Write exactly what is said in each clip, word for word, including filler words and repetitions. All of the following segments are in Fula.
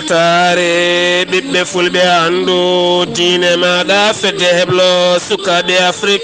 Taare ɓiɓɓe fulɓe, anndu diine maaɗa, fedde heblo sukaaɓe Afrik.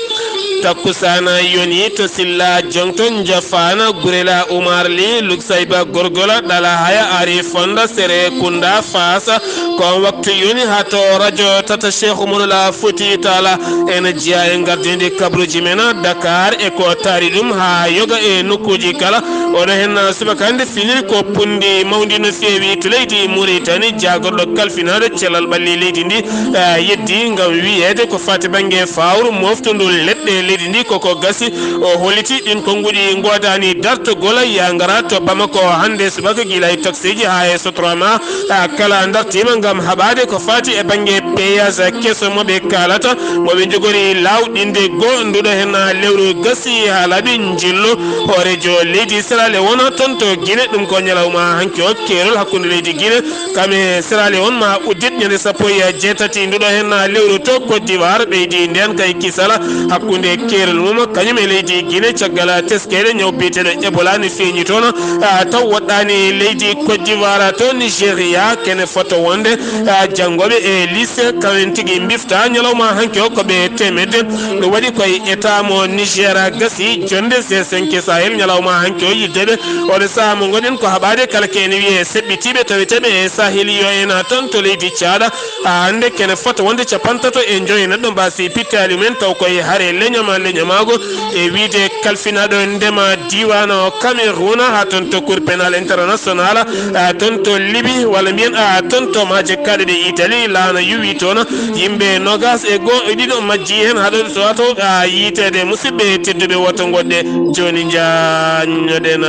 Takkusaana yoni to Silla Joŋto Njafaana, Gurela Umar Li, Luksayba Gorgola, Ɗala Haya, Ari Fonda, Sere Kunda, Faasa. Ko on waktu yoni haa to rajo tata Cheikh Umarula Futi Taala. Ena jeyaa e ngardiindi kabruuji men Dakar e ko taari ɗum haa yoga e nokkuuji kala. Oɗo heen subaka hannde finiri ko punndi mawndi no feewi to leydi Mauritanie, jaagorɗo kalfinaaɗo cellal ɓalli leydi ndi, eh, yeddi ngam wiyeede ko faati bannge fawru moftundu leɗɗe leydi ndi koko gasi. O holliti ɗin konnguɗi ngoodani dartogol, yaa ngara to Bamako hannde subaka gila e taksiiji haa e Sotrama, ah, kala dartiima ngam haɓaade ko faati e bannge péage keso mo ɓe kaalata, mo ɓe njogori laawɗinde goo. Nduɗo heen lewru gasi haa laaɓi njillu hooreejo leydi Sierra Leone toon to Guinée. Ɗum ko ñalawma hanki o keerol hakkunde leydi Guinée kam e Sierra Leone ma uddit ñande sappo e jeetati nduɗo heen lewru to Côte d'Ivoire. Ɓeydi ndeen kay kisala hakkunde keerol mum kañum e leydi Guinée caggal teskeede ñaw biyeteeɗo Ebola ne feeñi toon, ah, taw woɗɗaani leydi Côte d'Ivoire. To Nigeria kene foto wonde, ah, janngooɓe e lycée kamen tigi mbifta ñalawma hanki o ko ɓe teemedde. Ɗum waɗi koye état mo Niger gasi jonde C cinq Sahel ñalawma hanki o yiddeɓe. Oɗo saha mo ngoɗen ko haɓaade kala ko ene wiye seɓɓitiiɓe taweteeɓe e Sahel yo en tan to leydi Caada. Haa hannde kene fota wonde capantato e joyo neɗɗo mbasi pittaali mumen taw koye hare leñama leñamaago e wiide kalfinaaɗo ndema diiwaan Cameroun haa toon to Cour pénal international, haa toon to Libi walla mbiyen haa toon to maaje kaaɗe ɗe Italie laana yuwi toon yimɓe nogas e goo e ɗiɗo majji heen haa ɗo so wato haa yiiteede. Musidɓe tedduɓe woto ngoɗɗe jooni njaññoɗen.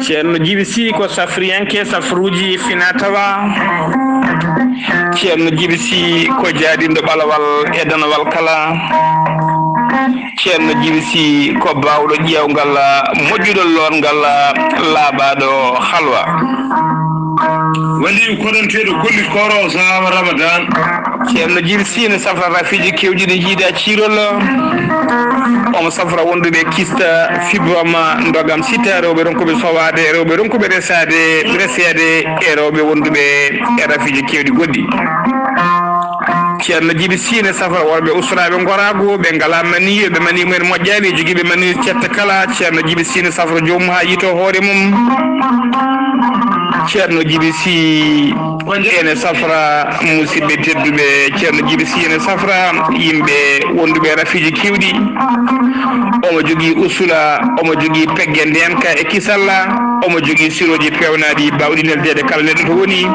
Ceerno Jibi Si ko safriyanke safruuji finaa tawaa. Ceerno Jibi Si ko jaadinɗo ɓalawal e danawal kala. Ceerno Jibi Si ko baawɗo ƴeewngal, moƴƴuɗo loorngal, laaɓaaɗo halwa. Waliyu koɗanteeɗo gollit kooro o sahaa Ramadan. Ceerno Jibi Si ne safra rafiiji keewɗi ɗi jiidaa ciirol. Omo safra wonduɓe kista, fibrome, ndogam, sita, rewɓe ronkuɓe sowaade, rewɓe ronkuɓe resaade, reseede, e rewɓe wonduɓe e rafiiji keewɗi goɗɗi. Ceerno Jibi Si ne safra worɓe usraaɓe ngoraagu, ɓe ngalaa mani, ɓe mani mumen moƴƴaani, e jogiiɓe mani cetta kala. Ceerno Jibi Si ne safra joomum haa yiytoo hoore mum. Ceerno Jibi Si ene safra, musidɓe tedduɓe, Ceerno Jibi Si ene safra yimɓe wonduɓe rafiiji keewɗi. Omo jogii usula, omo jogii pegge ndeenka e kisalla, omo jogii sirooji peewnaaɗi baawɗi neldeede kala neɗɗo to woni.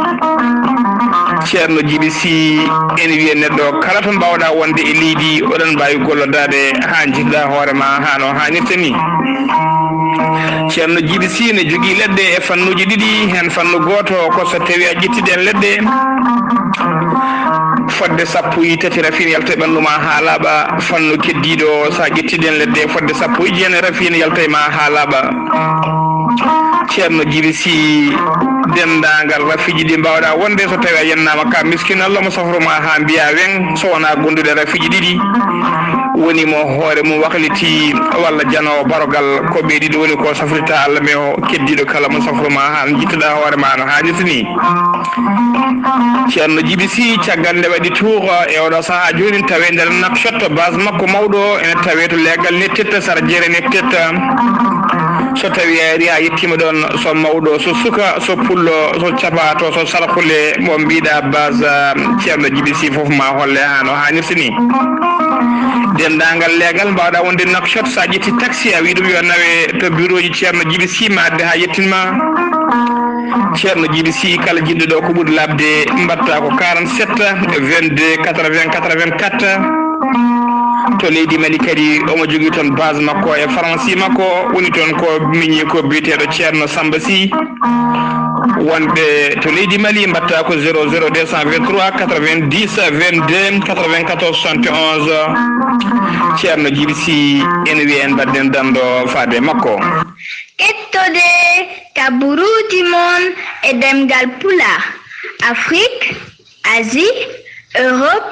Ceerno Jibi Si, ene wiya neɗɗo kala to mbaawɗaa wonde e leydi, oɗon mbaawi gollodaade haa njiɗɗaa hoore ma haa no haanirta ni. Ceerno Jibi Si ne jogii leɗɗe e fannuuji ɗiɗi, heen fannu gooto ko so tawii a ƴetti ɗeen leɗɗe, fodde sappo e tati rafi ene yalta e ɓanndu ma haa laaɓa, fannu keddiiɗo so a ƴetti ɗeen leɗɗe fodde sappo e jeenayi rafi ene yalta e ma haa laaɓa. Ceerno Jibi Si, denndaangal rafiiji ɗi mbaawɗaa wonde, so tawii a yennaama ka miskin, Allah mo safru ma haa mbiyaa weŋ, so wonaa gonduɗo e rafiiji ɗiɗi, woni mo hoore mum wakliti, walla janoowo barogal, ko ɓe ɗiɗo woni ko safrita Allah, mais o keddiiɗo kala mo safru ma haa njittuɗaa hoore ma no haanirta ni. Ceerno Jibi Si, caggal nde waɗi tour e oɗo sahaa jooni, tawi nder Nouakchott, base makko mawɗo ene tawe to leegal Nettet, sara jeere Nettet. So tawi a ari a yettima ɗon, so mawɗo, so suka, so pullo, so capato, so sarkule, mo mbiɗa base, ah, Ceerno Jibi Si fof ma holle ha no hanirta ni. Dendagal leegal mbawɗa wonde Nouakchott, sa ƴetti taxi a wi ɗum yo nawe to bureau ji Ceerno Jibi Si ma adde ha yettinma. Ceerno Jibi Si, kala jiɗɗo ɗo ko ɓuri labde, mbatta ko quarante-sept, vingt-deux, quatre-vingts, quatre-vingt-quatre. To leydi Mali kadi, omo jogii toon base makko e pharmacie makko, woni toon ko miñi ko biyeteeɗo Ceerno Samba Sy. Wonɓe to leydi Mali mbatta ko zéro zéro deux cent vingt-trois quatre-vingt-dix vingt-deux quatre-vingt-quatorze soixante et onze. Ceerno Jibi Si ene wiya en mbaɗden danndo faade makko. Kettode ka buruuji mon e ɗemngal Pulaar, Afrik, Asie, Europe,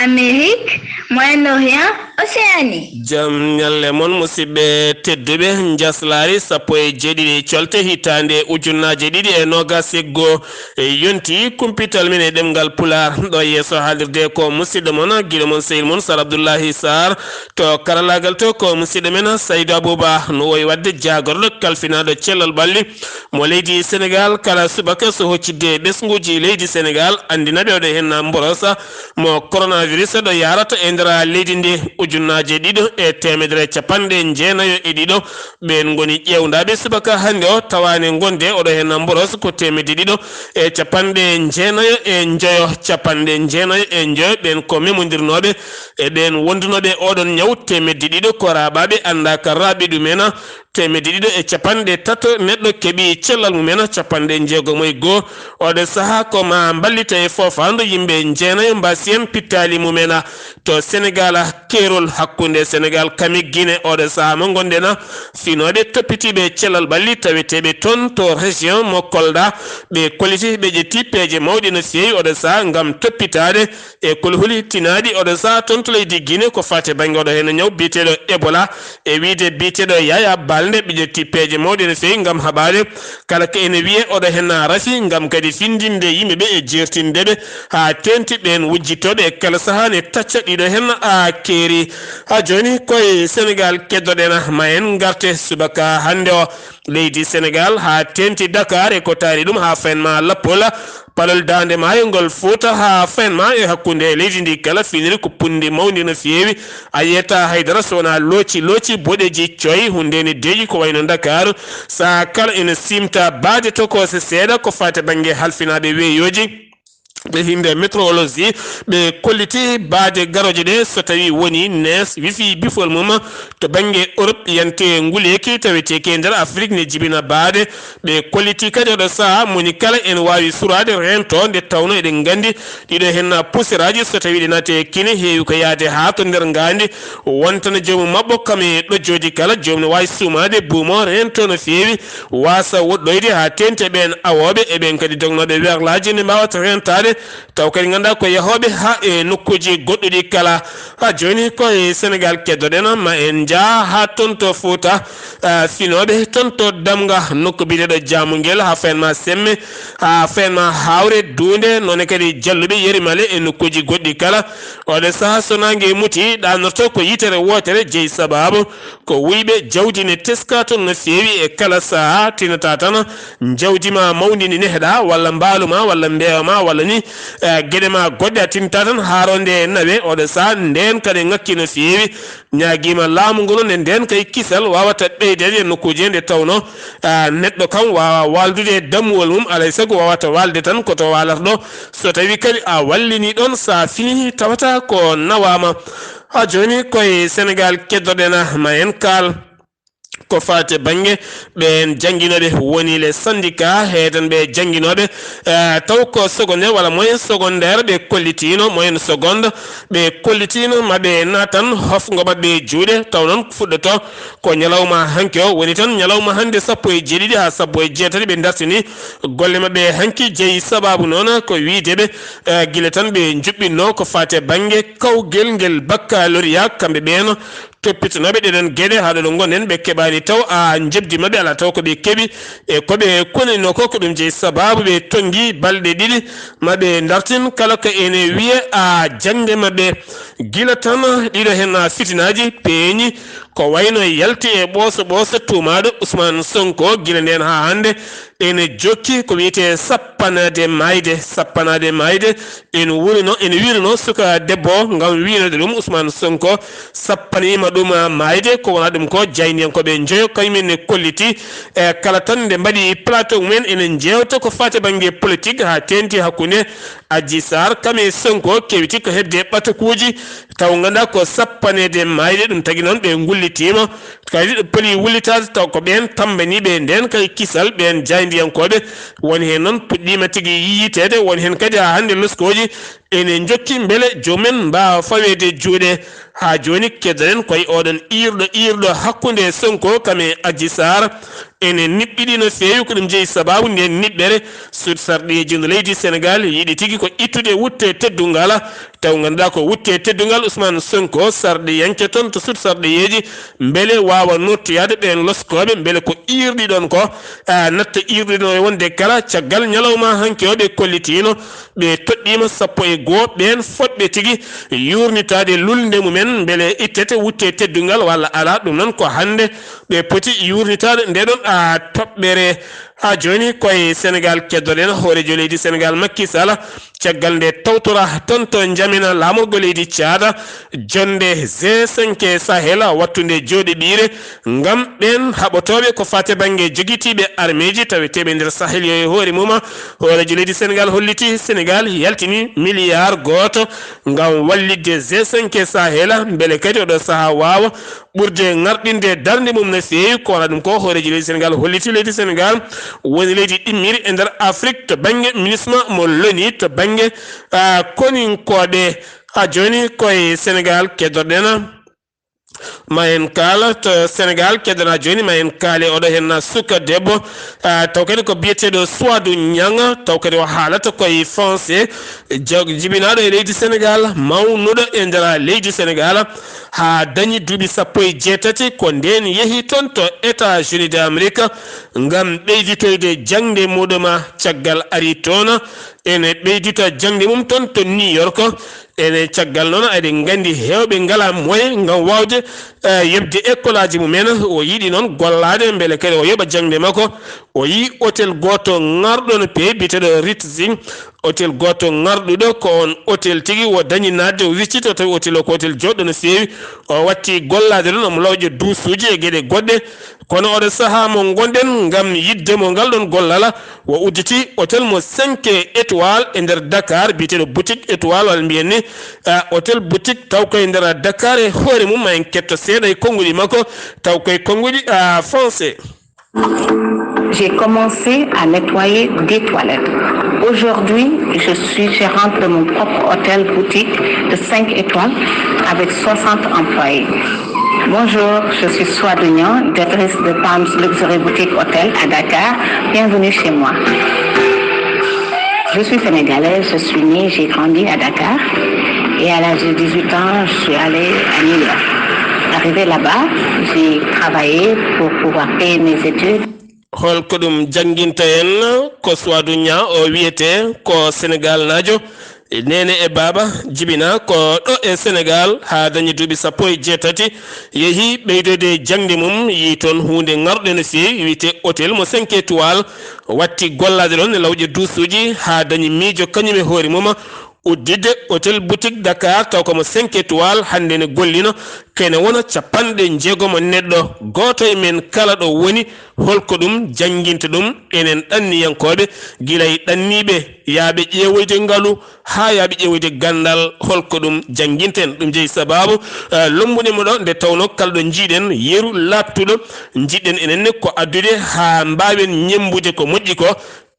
Amérique, Moyen-Orient, Océanie. Jam ñalle mon, musidɓe tedduɓe. Njaslaari sappo e jeeɗiɗi colte hitaande ujunnaaje ɗiɗi e noogas e goo e yonti kumpital men e ɗemngal Pulaar. Ɗo yeeso haalirde ko musidɗo mon, giɗo mon, sehil mon, Sar Abdullahi Sar. To karallaagal to ko musidɗo men Saydu Abuba, no woyi waɗde jaagorɗo kalfinaaɗo cellal ɓalli mo leydi Senegaal. Kala subaka so hoccitde ɓesnguuji leydi Senegaal, anndina ɓe oɗo heen mborosa mo coronavirus ɗo yaarata e nder leydi ndi. Ujunnaaje ɗiɗo e teemedere capanɗe jeenayo e ɗiɗo ɓeen ngoni ƴeewndaaɓe subaka hannde o, tawaani ngonde oɗo heen mboros ko teemedde ɗiɗo e capanɗe jeenayo e njoyo. Capanɗe jeenayo e njoyo ɓeen ko memondirnooɓe e ɓeen wondunooɓe oɗon ñaw. Teemedde ɗiɗo ko raaɓaaɓe anndaaka raaɓi ɗumen. Teemedde ɗiɗo e capanɗe tato neɗɗo keɓi cellal mumen. Capanɗe jeegomo e goo oɗo sahaa ko ma mballita e foofaandu yimɓe jeenayo mbasi en pittaali mumen. To Senegaal, keerol hakkunde Senegaal kame Gine, oɗo sahaa mo ngonɗen, finooɓe toppitiiɓe cellal ɓalli taweteeɓe toon to région mo Kolda, ɓe kolliti ɓe ƴetti peeje mawɗe no feewi oɗo sahaa ngam toppitaade e kolhuli tinaaɗi oɗo sahaa toon to leydi Gine ko faati e bannge oɗo heen ñaw biyeteeɗo Ebola. E wiyde biyeteeɗo Yaya Balde, ɓe ƴetti peeje mawɗe no feewi ngam haɓaade kala ko ene wiyee oɗo heen rafi, ngam kadi findinde yimɓe ɓe e jeertinde ɓe haa teeŋti ɓeen wujjitooɓe e kala sahaa ne tacca ɗiɗo heen a keeri. Haa jooni ko e Senegaal keddoɗen, ma en ngarte subaka hannde o leydi Senegaal haa teeŋti Dakar e ko taari ɗum haa fayin ma Lappola, palol daande maayo ngol Fuuta haa fayin ma e hakkunde leydi ndi kala finiri ko punndi mawndi no feewi. A yiyata haydara so wonaa looci looci boɗeeji coy, hunnde ne deeƴi ko wayno Ndakaaru. Sahaa kala ene siimta baade tokoose seeɗa ko faati bannge halfinaaɓe weeyooji. Ɓe hinnde météorologie, ɓe kolliti baade garooje ɗe so tawii wonii nees wifi bifol mum to bannge Europe, yante nguleeki taweteeki e nder Afrik ne jibina baade. Ɓe kolliti kadi oɗo sahaa moni kala ene waawi suraade reento, nde tawno eɗen nganndi ɗiɗo heen puseraaji so tawii ɗe naati e kine heewi ko yahde haa to nder ngaandi, wontana joomum maɓɓo kam e ɗojjooji kala, joomum ne waawi suumaade buumo reento no feewi, waasa woɗɗoyde haa teeŋti e ɓeen awooɓe e ɓeen kadi dognooɓe werlaaji ne mbaawata reentaade, taw kadi nganndaa ko yahooɓe haa e nokkuuji goɗɗuɗi kala. Haa jooni ko e Senegaal keddoɗen, ma en njah haa toon to Fuuta, ah, finooɓe toon to Damga, nokku biyeteeɗo Jaamungel, haa fayin ma Semme, haa fayin ma Haawre, Duunde, noone kadi Jalluɓe, Yerimale e nokkuuji goɗɗi kala. Oɗo sahaa so naange muti, ɗanorto ko yitere wootere jeyi sabaabu ko wuyɓe jawdi ne teska toon no feewi e kala sahaa, tinata tan jawdi ma mawndi ndi neheɗa, walla mbaalu ma, walla mbeewa ma, walla ni, eh, geɗe ma goɗɗe a tinta tan haa ronde nawe. Oɗo sahaa ndeen kadi ŋakki no feewi, ñaagiima laamu ngu noon nde ndeen kay kisal waawata ɓeydeede e nokkuuji nde tawno, ah, neɗɗo kam waawa waaldude e dammuwol mum, alay sago waawata waalde tan ko to waalata ɗo. So tawii kadi a wallini ɗoon, so a finii tawata ko nawaama. Haa jooni ko e Senegaal keddoɗen, ma en kaal ko faati e bannge ɓeen jannginooɓe woni les syndicats heedanɓe jannginooɓe, eh, taw ko secondaire walla moyen secondaire ɓe kollitiino, moyen seconde ɓe kollitiino ma ɓe naatan hofngo maɓɓe e juuɗe, taw noon fuɗɗoto ko ñalawma hanki o, woni tan ñalawma hannde sappo e jeeɗiɗi haa sappo e jeetati ɓe dartini golle maɓɓe hanki. Jeyi sabaabu noon ko wiyde ɓe, eh, gila tan ɓe njuɓɓinno ko faati e bannge kawgel ngel baccalauréat, kamɓe ɓeen toppitanooɓe ɗeɗon geɗe haa ɗo ɗo ngonɗen ɓe keɓaani taw a njeɓdi maɓɓe alaa taw ko ɓe keɓi e ko ɓe konino ko, ko ɗum jeyi sabaabu ɓe tonngi balɗe ɗiɗi ma ɓe dartin kala ko ene wiyee a jaŋde maɓɓe. Gila tan ɗiɗo heen fitinaaji peeñi ko wayno yalti e ɓooso ɓooso tuumaaɗo Ousmane Sonko, gila ndeen haa hannde ene jokki ko wiyetee sappanaade maayde, sappanaade maayde. Ene wurino, ene wirino suka debbo o ngam wiinode ɗum Ousmane Sonko sappaniima ɗum maayde, ko wona ɗum ko jaayndiyankooɓe njoyo kañumen ne kolliti. E kala tan nde mbaɗi plateau mumen ene njeewta ko faati bannge politique haa teeŋti hakkunde Adji Sarr kam e Sonko, kewti ko heɓde ɓatakuuji taw nganndaa ko sappaneede maayde. Ɗum tagi noon ɓe ngullitiima kadi ɗo peli wullitaade taw ko ɓeen tammbaniiɓe ndeen kay kisal, ɓeen jaayndiyankooɓe. Won heen noon puɗɗiima tigi yiyiteede, won heen kadi haa hannde loskooji ene njokki mbele jomumen mbaawa faweede juuɗe. Haa jooni keddoɗen koye oɗon iirɗo, iirɗo hakkunde Sonko kam e Adji Sarr. Ene niɓɓiɗi no feewi, ko ɗum jeyi sabaabu nden niɓɓere. Sud sarɗiyeeji no leydi Senegaal yiɗi tigi ko ittude wutte teddungal Taw ngannduɗaa ko wutte teddungal Ousmane Sonko, sarɗiyanke toon to sud sarɗiyeeji, mbele waawa nottoyaade ɓeen loskooɓe, mbele ko iirɗi ɗoon ko, a, natta iirɗi ɗoon e wonde kala caggal ñalawma hanki o ɓe kollitiino, ɓe toɗɗiima sappo e goo ɓeen fotɓe tigi yuurnitaade lulnde mumen, mbele ittete wutte teddungal walla alaa. Ɗum noon ko hannde ɓe poti yuurnitaade nde ɗoon, a, toɓɓere. Haa jooni ko e Senegaal keddoɗen hooreejo leydi Senegaal Macky Sall, caggal nde tawtora toon to Njamena laamorgo leydi Caada, jonnde G cinq Sahel wattunde jooɗiɓiire ngam ɓeen haɓotooɓe ko faati bannge jogitiiɓe armeeji taweteeɓe nder Sahel yo e hoore mum. Hooreejo leydi Senegaal holliti Senegaal yaltini miliyaar gooto ngam wallitde G cinq Sahel, mbele kadi oɗo sahaa waawa ɓurde ŋarɗinde darnde mum no feewi. Ko wona ɗum ko hooreejo leydi Senegaal holliti leydi Senegaal woni leydi ɗimmiri e nder Afrik to bannge MINUSMA mo loni to bannge, a, koninkooɓe. Haa jooni ko e Senegaal keddoɗen. Ma en kaala to Senegaal keddoɗaa jooni, ma en kaale oɗo heen suka debbo, a, taw kadi ko biyeteeɗo Suwadu Ñaŋ, taw kadi o haalata ko e français. Jog-, jibinaaɗo e leydi Senegaal, mawnuɗo e nder leydi Senegaal, haa dañi duuɓi sappo e jeetati, ko ndeen yehi toon to États-Unis d'Amérique ngam ɓeyditoyde jaŋde muɗum. Caggal ari toon, ene ɓeydita jaŋde mum toon to New York, ene caggal noon, eɗen nganndi heewɓe ngalaa moyen ngam waawde, eh, yoɓde ekkolaaji mumen. O yiɗi noon gollaade mbele kadi o yoɓa jaŋde makko. O yii otel gooto ŋarɗo no peewi, biyeteeɗo Ritzing. Otel gooto ŋarɗuɗo, ko oon otel tigi o dañi naatde, o wicciti, o tawi otel o ko otel jooɗɗo no feewi. O watti gollaade ɗoon, omo lawƴa duusuuji e geɗe goɗɗe. Kono oɗo sahaa mo ngonɗen ngam yiɗde mo ngal ɗoon gollal, o udditi otel mo cinq étoiles e nder Dakar, biyeteeɗo boutique étoile, walla mbiyen ni, ah, otel boutique, taw koye nder Dakar e hoore mum. Ma en ketto seeɗa e konnguɗi makko, taw koye konnguɗi, ah, français. J'ai commencé à nettoyer des toilettes. Aujourd'hui, je suis gérante de mon propre hôtel boutique de cinq étoiles avec soixante employés. Bonjour, je suis Soidounian, directrice de Palms Luxury Boutique Hôtel à Dakar. Bienvenue chez moi. Je suis sénégalaise, je suis née, j'ai grandi à Dakar. Et à l'âge de dix-huit ans, je suis allée à New York. Arrivée là-bas, j'ai travaillé pour pouvoir payer mes études. Hol ko ɗum jannginta en? Ko Suwadu Ñaa o wiyetee, ko Senegaalnaajo. Neene e baaba jibinaa ko ɗo e Senegaal haa dañi duuɓi sappo e jeetati. Yehi ɓeydoyde jaŋde mum, yii toon huunde ŋarɗe no feewi, wiyetee hôtel mo cinq étoiles. Watti gollaade ɗoon e lawƴe duusuuji haa dañi miijo kañum e hoore mum. Udditde hôtel boutique Dakar, taw ko mo cinq étoiles, hannde ne gollino, kene wona capanɗe njeegom neɗɗo. Gooto e men kala ɗo woni, hol ko ɗum jannginta ɗum enen ɗanniyankooɓe, gila e ɗanniiɓe yaaɓe ƴeewoyde ngalu haa yaaɓe ƴeewoyde ganndal, hol ko ɗum jannginta en? Ɗum jeyi sabaabu, eh, lommbude mo ɗo, nde tawnoo kala ɗo njiiɗen yeru laaɓtuɗo, njiɗɗen enen ne ko addude haa mbaawen ñemmbude ko moƴƴi ko.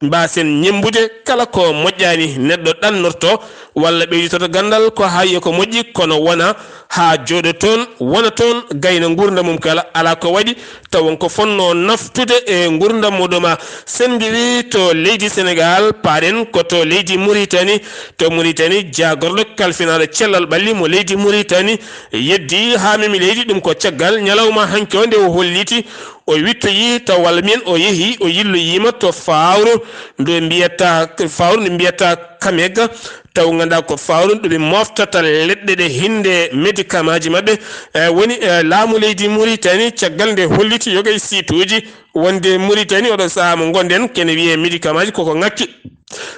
Mbaasen ñemmbude kala ko moƴƴaani neɗɗo ɗannorto walla ɓeyditoto ganndal ko haa yiya ko moƴƴi, kono wona haa jooɗo toon, wona toon, gayna nguurndam mum kala. Alaa ko waɗi, taw won ko fonnoo naftude e nguurndam muɗum. Sen ngiwii to leydi Senegaal, paaɗen ko to leydi Muritani. To Muritani, jaagorɗo kalfinaaɗo cellal ɓalli mo leydi Muritani yeddii haa memi leydi. Ɗum ko caggal ñalawma hanki o nde o holliti o wittoyi taw walla mbiyen o yehi, o yilloyiima to fawru ndu ɓe mbiyata, fawru ndu mbiyata Kamega, taw ngannduɗaa ko fawru ndu ɓe moftata leɗɗe ɗe hinnde médicament ji maɓɓe. Eh, woni, eh, laamu leydi Muritani, caggal nde holliti yoga e siituuji wonde Muritani oɗo sahaa mo ngonɗen, kene wiyee médicament ji koko ŋakki.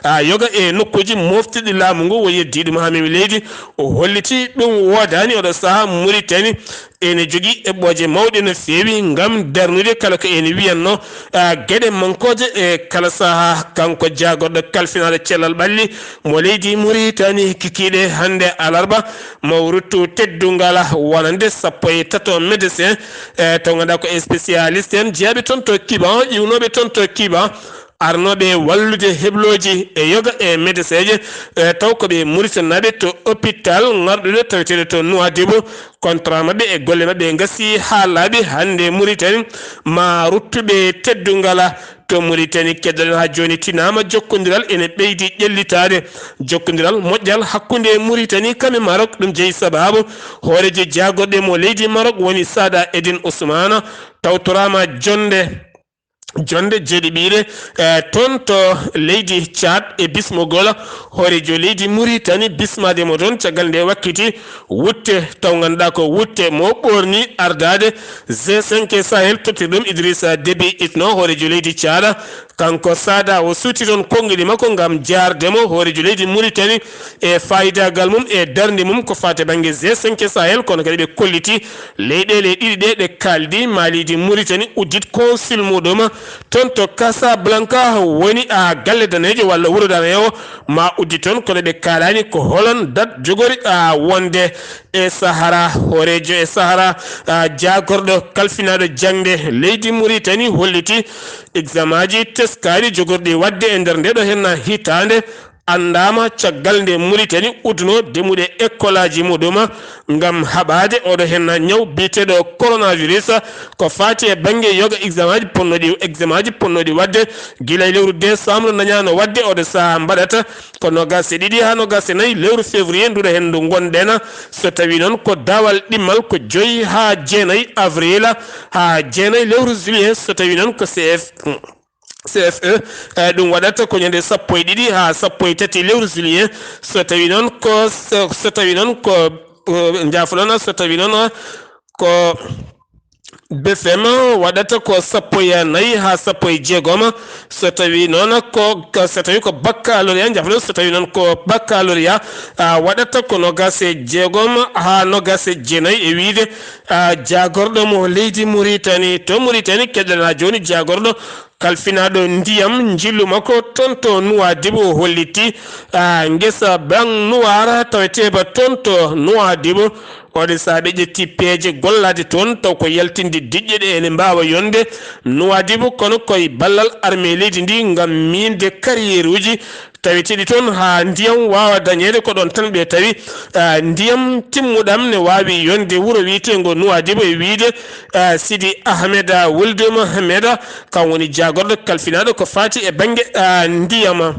A, yoga e nokkuuji moftiɗi laamu ngu, o yeddi ɗum haa memi leydi. O holliti ɗum woodaani oɗo sahaa Muritani ene jogii eɓɓooje mawɗe no feewi ngam darnude kala ko ene wiyatnoo, a, geɗe mankooje e kala sahaa. Kanko jaagorɗo kalfinaaɗo cellal ɓalli mo leydi Muritani, kikiiɗe hannde alarba, mo ruttu teddungal wonande sappo e tato médecin, e, taw ngannduɗaa ko spécialiste en, jeyaaɓe toon to Kiba, iwnooɓe toon to Kiba, arnooɓe wallude heblooji e yoga e medeseeje, e taw ko ɓe Muritaninaaɓe to hôpital ŋarɗuɗo taweteeɗo to Nuwaadibu. Contrat maɓɓe e golle maɓɓe ngasi haa laaɓi. Hannde Muritani ma ruttuɓe teddungal to Muritani. Keddoɗen haa jooni tinaama jokkondiral ene ɓeydi ƴellitaade. Jokkondiral moƴƴal hakkunde Muritani kam e Marok, ɗum jeyi sabaabu hooreejo jaagorɗe mo leydi Marok woni Sada Edin Ousmane tawtoraama jonde, jonde jeeɗiɓiire, eh, toon to leydi Tchad e bismogol hooreejo leydi Muritani bismaade mo toon. Caggal nde wakkiti wutte taw ngannduɗaa ko wutte mo ɓoorni ardaade G cinq Sahel tottirɗum Idrissa Déby Itno hooreejo leydi Tchad. Kanko Sada o suuti toon konnguli makko ngam jaarde mo hooreejo leydi Muritani e faayidaagal mum e darnde mum ko faati bannge G cinq Sahel, kono kadi ɓe kolliti leyɗeele ɗiɗi ɗe ɗe kaaldi. Maa leydi Muritani uddit consul muɗum toon to Casablanca, woni a galle daneejo walla wuro daneewo ma uddit toon, kono ɓe kaalaani ko holon dat jogori a wonde e Sahara. Hooreejo e Sahara, a, jaagorɗo kalfinaaɗo jaŋde leydi Muritani holliti examaaji teskaaɗi jogorɗi waɗde e nder ndeɗo henna hitaande anndaama caggal nde Muritani udduno demuɗe ekkolaaji muɗum ngam haɓaade oɗo henna ñaw biyeteeɗo coronavirus. Ko faati e bannge yoga examaaji ponnooɗi, examaaji ponnooɗi waɗde gila e lewru décembre nañaano waɗde oɗo sahaa mbaɗata ko nogas e ɗiɗi haa nogas e nayi lewru février nduɗo henndu ngonɗen. So tawii noon ko daawal ɗimmal ko joyi haa jeenayi avril haa jeenayi lewru juillet. So tawii noon ko C F, C F E, eh, ɗum waɗata ko ñande sappo e ɗiɗi haa sappo e tati lewru juillet. So tawii noon ko, so, so tawii noon ko, eh, njaafoɗon, so tawii noon ko B F M waɗata ko sappo e nayi haa sappo e jeegom. So tawii noon ko, ko, so tawii ko baccalauréat, njaafoɗon, so tawii noon ko baccalauréat, a, waɗata ko nogas e jeegom haa nogas e jeenayi e wiyde, a, jaagorɗo mo leydi Muritani. To Muritani, keɗoɗaa jooni jaagorɗo kalfinaaɗo ndiyam njillu makko toon to Nuwaadibu o holliti, a, ngesa Bang Nuwaara taweteeba toon to Nuwaadibu. Oɗo sahaa ɓe ƴetti peeje gollaade toon taw ko yaltinde diƴƴe ɗe ene mbaawa yonde Nuwaadibu, kono koye ballal armée leydi ndi ngam miinde carrière uji taweteeɗi toon haa ndiyam waawa dañeede. Ko ɗoon tan ɓe tawi, a, ndiyam timmuɗam ne waawi yonde wuro wiyeteengo Nuwaadibu e wiyde, a, Sidi Ahmed, a, Wuld Mohamed, kam woni jaagorɗo kalfinaaɗo ko faati e bannge, a, ndiyam.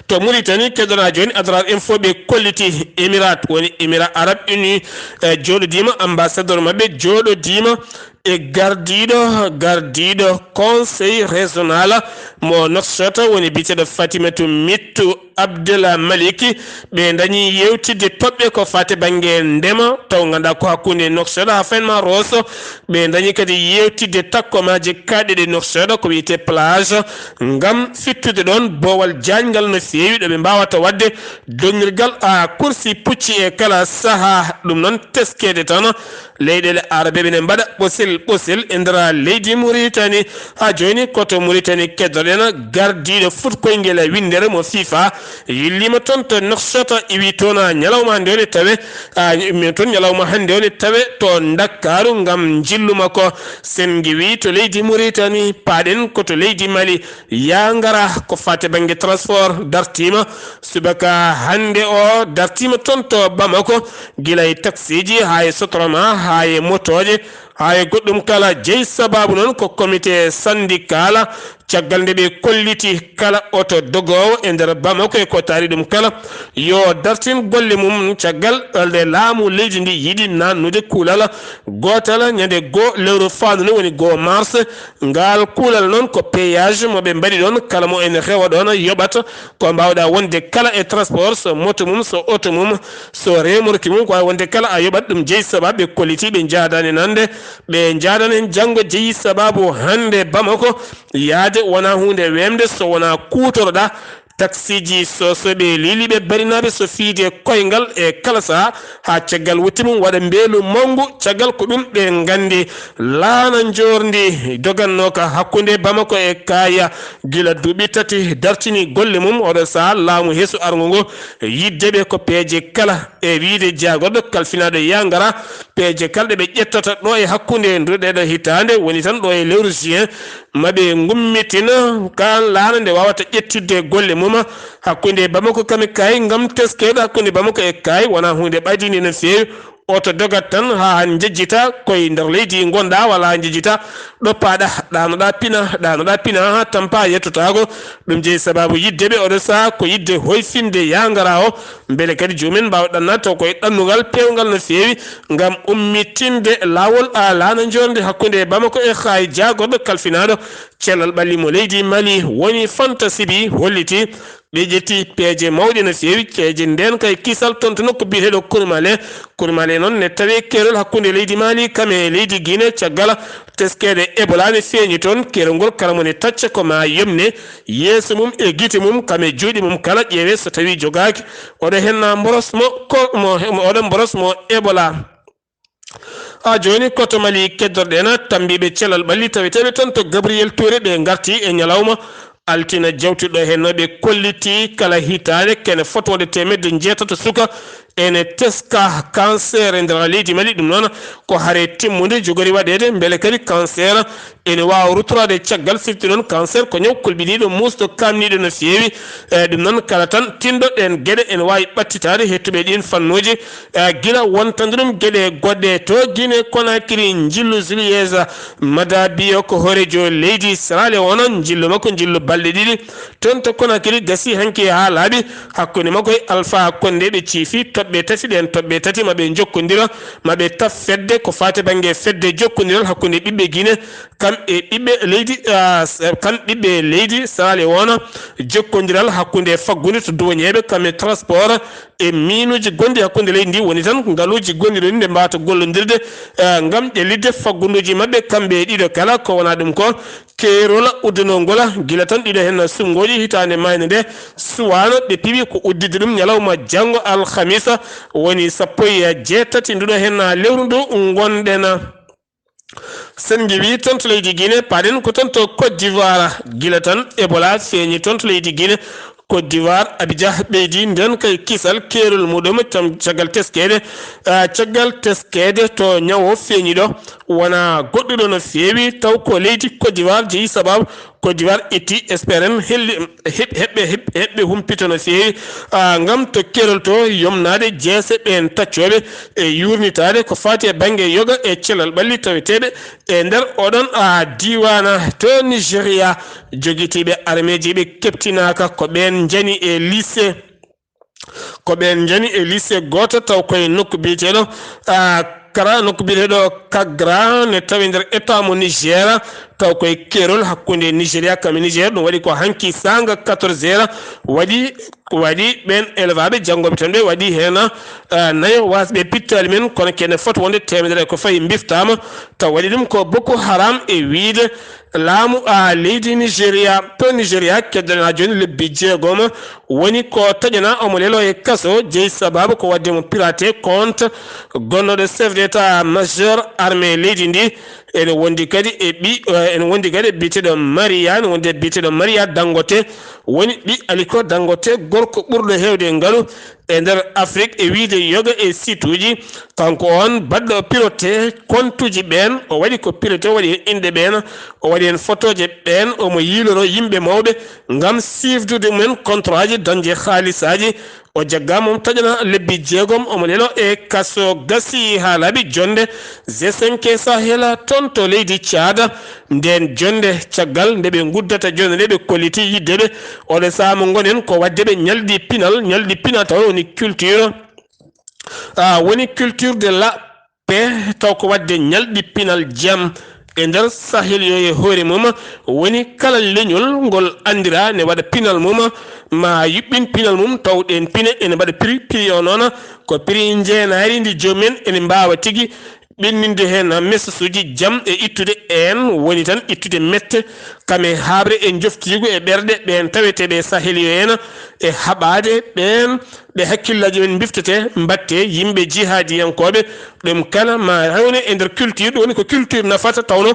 To Muritani, keɗoɗaa jooni Adrar Info ɓe kolliti Émirats, woni Émirats Arabes Unis, e jooɗodiima, ambassadeur maɓɓe jooɗodiima e gardiiɗo, gardiiɗo conseil régional mo Nouakchott, woni biyeteeɗo Fatimatu Mittu Abdel Malik. Ɓe dañi yewtidde toɓɓe ko faati bannge ndema, taw ngannduɗaa ko hakkunde Nouakchott haa Faine-Mahaut Rosso. Ɓe dañi kadi yewtidde takkomaaji kaaɗɗe ɗe Nouakchott, ko wiyetee plage, ngam fittude ɗoon boowal jaaƴngal no feewi ɗo ɓe mbaawata waɗde dognirgal, a, kursi pucci e kala sahaa. Ɗum noon teskeede tan leyɗeele Arabe ɓe ne mbaɗa ɓosel ɓosel e nder leydi Muritani. Haa jooni ko to Muritani keɗoɗen gardiiɗo fuɗkoyngel winndere mo FIFA yilliima toon to Nouakchott, iwi toon ñalawma hannde o ne tawe, a, iwi toon ñalawma hannde o ne tawe to Ndakaaru ngam njillu makko. Sen ngiwii to leydi Muritani, paaɗen ko to leydi Mali. Yaa ngara ko faati bannge transport dartiima subaka hannde o, dartiima toon to Bamako, gila e taksiiji haa e sotoroma haa e motooje haa e goɗɗum kala. Jeyi sabaabu noon ko comité syndical, caggal nde ɓe kolliti kala oto dogoowo e nder Bamako e ko taari ɗum kala yo dartin golle mum, caggal nde laamu leydi ndi yiɗi naannude kuulal gootal ñande goo lewru faandu ndu woni goo mars. Ngal kuulal noon ko péage mo ɓe mbaɗi ɗoon, kala mo ene rewa ɗoon yoɓat ko mbaawɗaa wonde kala e transport, so moto mum, so oto mum, so remorki mum, ko waawi wonde kala a yoɓat. Ɗum jeyi sabaabu ɓe kolliti ɓe njaadaani nande, ɓe njaadaani janngo. Jeyi sabaabu hannde Bamako yahde wonaa huunde weemde so wonaa kuutorɗaa Taksiiji soosooɓe liiliiɓe barinaaɓe so fiide koyngal e kala sahaa, haa caggal wutte mum waɗa mbeelu mawngu. Caggal ko ɗum ɓe nganndi laana njoorndi dogannooka hakkunde Bamako e Kaaya gila duuɓi tati dartini golle mum. Oɗo sahaa laamu heesu arngu ngu yiɗde ɓe ko peeje kala e wiyde jaagorɗo kalfinaaɗo yaa ngara peeje kala ɗe ɓe ƴettata ɗo e hakkunde ndu ɗeɗo hitaande woni tan ɗo e lewru juin. Ma ɓe ngummitina kaan laana nde waawata ƴettitde golle mum hakkunde Bamako kame Kaay ngam teskeede hakkunde Bamako e Kaay wonaa huunde ɓadiinde no feewi. Oto dogat tan haa njejjita koye nder leydi ngonɗaa walla njejjita ɗo paaɗa, ɗaanoɗaa pina, ɗaanoɗaa pina haa tampa yettotaako. Ɗum jeyi sabaabu yiɗde ɓe oɗo sahaa ko yiɗde hoyfinde yaa ngara o, mbele kadi joomum en mbaawa ɗannaade taw koye ɗannungal peewngal no feewi ngam ummitinde laawol a laana njoorndi hakkunde Bamako e Kaay jaagorɗo kalfinaaɗo cellal ɓalli mo leydi Mali woni Fanta Sibi holliti ɓe ƴetti peeje mawɗe no feewi, peeje ndeenka e kisal toon to nokku biyeteeɗo Kurmale. Kurmale noon ne tawee keerol hakkunde leydi Mali kam e leydi Guinée caggal teskeede Ebola ne feeñi toon. Keerol ngol kala mo ne tacca ko maa yomne yeeso mum e gite mum kam e juuɗe mum kala ƴeewee so tawii jogaaki. Oɗo henna mboros mo ko mo mo- oɗo mboros mo Ebola. A jooni ko to Mali keddorɗen tambiiɓe cellal ɓalli taweteeɓe toon to Gabriel Touré ɓe ngarti e ñalawma altine jawtuɗo heen no ɓe kolliti kala hitaande kene fotwonde teemedde njeetato suka ene teska cancer e nder leydi Mali. Ɗum noon ko hare timmunde jogori waɗeede mbele kadi cancer ene waawa ruttoroade caggal. Firti noon cancer ko ñaw kulɓiniiɗo muusɗo kaamniiɗo no feewi. E ɗum noon kala tan tinɗo ɗeen geɗe ene waawi ɓattitaade heɗtuɓe ɗiin fannuuji. E gila wontande ɗum geɗe goɗɗe to Guinée Conakry njillu Julius Maada Bio ko hooreejo leydi Sierra Leone njillu makko njillu balɗe ɗiɗi toon to Conakry gasi hanki haa laaɓi hakkunde makko e Alpha Condé ɓe ciifi toɓɓe tati ɗeen toɓɓe tati ma ɓe njokkondira ma ɓe taf fedde ko faati bannge fedde jokkondiral hakkunde ɓiɓɓe Guinée kam e ɓiɓɓe leydi ah, s- kam ɓiɓɓe leydi Sierra Leone jokkondiral hakkunde faggude to duwañeeɓe kam e transport e miinuuji gonɗi hakkunde leydi ndi woni tan ngaluuji gonɗi ɗo ni nde mbaawata gollondirde eh, ngam ƴellitde faggunduuji maɓɓe kamɓe e ɗiɗo kala ko wonaa ɗum ko keerol uddanoo ngol gila tan ɗiɗo heen suɓngooji hitaande maayde nde suwaano ɓe piɓi ko udditde ɗum ñalawma janngo alhamisa woni sappo e jeetati nduɗo heen lewru ndu ngonɗen. Sen ngiwii toon to leydi Guinée paaɗen ko toon to Côte d'Ivoire gila tan Ebola feeñi toon to leydi Guinée. Côte d'Ivoire Abidjan ɓeydi ndeenka e kisal keerol muɗum caggal teskeede ah, caggal teskeede to ñaw o feeñi ɗo wona goɗɗuɗo no feewi taw ko leydi Côte d'Ivoire jeyi sababu Côte d'Ivoire itti esperen helli heɓɓe heɓɓe humpito no feewi ah, ngam to keerol to yomnaade jeese ɓeen taccooɓe e yuurnitaade ko faati e bannge yoga e cellal ɓalli taweteeɓe e nder oɗon ah, diiwaana to Nigeria. Jogitiiɓe armeeji ɓe keɓtinaaka ko ɓeen njani e lycée ko ɓeen njani e lycée gooto taw koye nokku biyeteeɗo ah, kara nokku biyeteeɗo Kagra ne tawi nder état mo Niger taw koye keerol hakkunde Nigeria kam e Niger ɗum waɗi ko hanki saanga quatorze heures waɗi waɗi ɓeen elevaaɓe janngooɓe tan ɓe waɗi heen ah, nayo waasɓe pittaali men kono kene foti wonde teemedere ko fayi mbiftaama taw waɗi ɗum ko Boko Haram e wiyde laamu a leydi Nigeria to Nigeria keddana jooni lebbi jeegom woni ko taƴana omo lelo e kaso jeyi sababu ko wadde mo pirate compte gonnoɗo chef d'état majeur armée leydi ndi ene wondi kadi e ɓi eh, ene wondi kadi e biyeteɗo Maria ene wondi e biyeteɗo Maria Dangote woni ɓi Aliko Dangote gorko ɓurɗo heewde ngalu e nder Afrik e wiyde yoga e site uji. Kanko on baɗɗo pirote kontuji ɓeen, o waɗi ko pirote, o waɗi heen innde ɓeen, o waɗi heen fotooje ɓeen, omo yiiloro yimɓe mawɓe ngam siifdude mumen kontoraaji dañde haalisaaji. O jaggaama, omo taƴana lebbi jeegom, omo lelo e kaso gasi haa laaɓi. Jonnde G cinq Sahel toon to leydi Caada. Ndeen jonnde caggal nde ɓe nguddata jonnde nde ɓe kolliti yiɗde ɓe oɗo sahaa mo ngonen ko waɗde ɓe ñalɗi pinal, ñalɗi pinal tawa woni culture ah, woni culture de la paix taw ko waɗde ñalɗi pinal jam e nder Sahel yo e hoore mum woni kala leñol ngol anndira ne waɗa pinal mum ma yuɓɓin pinal mum taw ɗeen pine ene mbaɗa prix prix o noon ko prix njeenaari ndi jomumen ene mbaawa tigi ɓenninde heen message uji jam e ittude en woni tan ittude mette kam e haaɓre e njoftiigu e ɓerɗe ɓeen taweteeɓe Saheliyo en e haɓaade ɓeen ɓe hakkillaaji men mbiftete, mbaɗte yimɓe jihaadiyankooɓe. Ɗum kala ma hewne e nder culture, ɗum woni ko culture nafata, tawno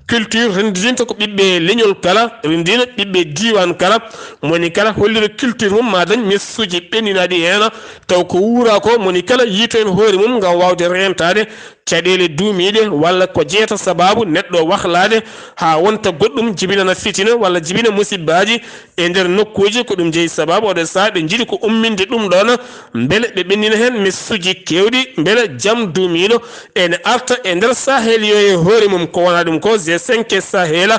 culture renndinta ko ɓiɓɓe leñol kala, renndina ɓiɓɓe diiwaan kala. Moni kala hollira culture mum, ma dañ messuuji ɓenninaaɗi heen, taw ko wuura ko, moni kala yiito heen hoore mum ngam waawde reentaade caɗeele duumiiɗe walla ko jeeyata sabaabu neɗɗo wahlaade haa wonta goɗɗum, jibinana fitina walla jibina musibbaaji e nder nokkuuji. Ko ɗum jeyi sabaabu oɗo sahaa ɓe njiɗi ko umminde ɗum ɗoon, mbele ɓe ɓennina heen messuuji keewɗi, mbele jam duumiiɗo ene arta e nder Saheliyo e hoore mum. Ko wonaa ɗum ko, G cinq e Sahel,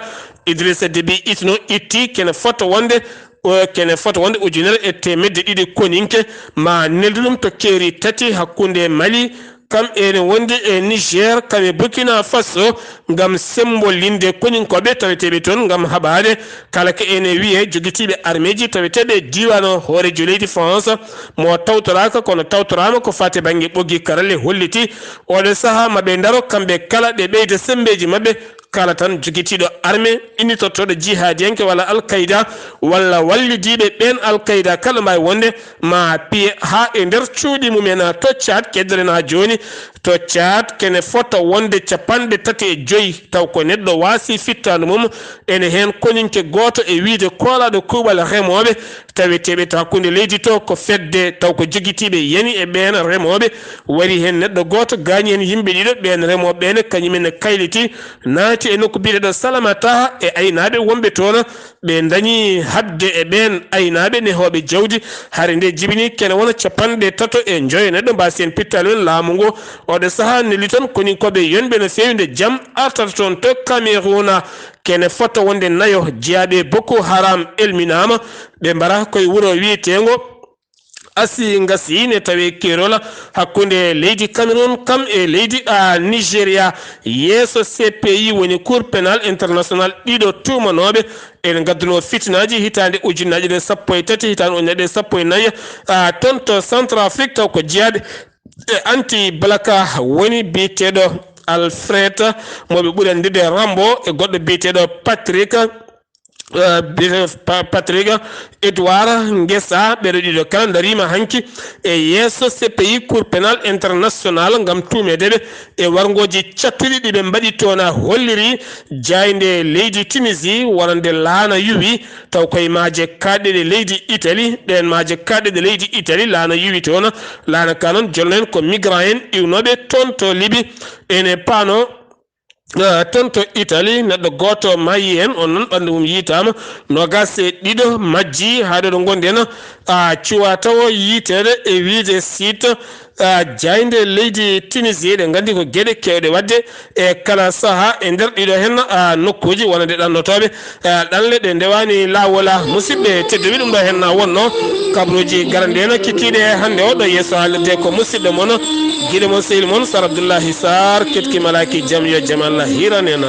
Idrissa Déby Itno itti kene fota wonde, o, kene fota wonde ujunere e teemedde ɗiɗi koninke, ma neldu ɗum to keeri tati hakkunde Mali, kam ene wondi e Niger, kam e Burkina Faso, ngam sembolinde koninkooɓe taweteeɓe toon, ngam haɓaade kala ko ene wiyee jogitiiɓe armeeji taweteeɓe diiwaan o. Hooreejo leydi France mo tawtoraaka, kono tawtoraama ko faati bannge ɓoggi karalle, holliti oɗo sahaa maɓe ndaro kamɓe kala, ɓe ɓeyda semmbeeji maɓɓe. Kala tan jogitiiɗo arme, innitotooɗo jihaadiyanke walla Al-Qaida walla wallidiiɓe ɓeen Al-Qaida kala mbaawi wonde ma piye haa e nder cuuɗi mum en, to Caad keddere na jooni. To Caad kene fota wonde capanɗe tati e joy, taw ko neɗɗo waasi fittaandu mum. Ene heen koninke gooto e wiyde koolaaɗo kuuɓal remooɓe taweteeɓe to hakkunde leydi to, ko fedde taw ko jogitiiɓe yani e ɓeen remooɓe. Wari heen neɗɗo gooto, gaañi heen yimɓe ɗiɗo. Ɓeen remooɓe ɓeen kañum en kayliti, naati e nokku biyeteeɗo Salamata e aynaaɓe wonɓe toon. Ɓe ndañi haɓde e ɓeen aynaaɓe nehooɓe jawdi. Hari nde jibini kene wona capanɗe tato e njoyo neɗɗo mbaasi heen pittaali men laamu ngu. Oɗo sahaa neldi tan koninkooɓe yonɓe no feewi nde jam artata toon to Cameroun. Kene fota wonde nayo jeyaaɓe Boko Haram elminaama. Ɓe mbara koye wuro wiyeteengo Asi Ngasi ne tawee keerol hakkunde leydi Cameroun kam e leydi, a, Nigeria. Yeeso C P I woni Cour pénal international ɗiɗo tuumanooɓe ene ngadduno fitinaaji hitaande ujunnaaje ɗe sappo e tati, hitaande ujunnaaje ɗe sappo e nayi, a, toon to Centrafrique, taw ko jeyaaɓe e Anti Balaka woni biyeteeɗo Alfred, mo ɓe ɓuri anndirde Rambo, e goɗɗo biyeteeɗo Patrick, eh, biyeteeɗo Pa-, Patrick Edouard Ngesa. Ɓeɗo ɗiɗo kala ndariima hanki e yeeso C P I, Cour pénal international, ngam tuumeede ɓe e warngooji cattuɗi ɗi ɓe mbaɗi toon, a, holliri jaaynde leydi Tunisie wonande laana yuwi, taw koye maaje kaaɗɗe ɗe leydi Italie. Ɗeen maaje kaaɗɗe ɗe leydi Italie, laana yuwi toon. Laana ka noon, jonno en ko migrant en iwnooɓe toon to Libi. Ene paano, eh, toon to Italie, neɗɗo gooto maayi heen, on noon ɓanndu mum yiytaama. Noogaas e ɗiɗo majji haa ɗo ɗo ngonɗen, a, cuwa tawo yiiteede e wiyde site, a, jaaynde leydi Tunisie. Eɗen nganndi ko geɗe keewɗe waɗde e kala sahaa e nder ɗiɗo heen, a, nokkuuji wonande ɗannotooɓe, a, ɗanle ɗe ndewaani laawol. A, musidɓe tedduɓe, ɗum ɗo heen wonnoo kabaruuji garande en kikkiiɗe hannde o. Ɗo yeeso haalirde ko musidɗo mon, giɗo mon, sehil mon Sar Abdoullahi Sarr, ketki malaaki jam, yo jam Allah hiran en.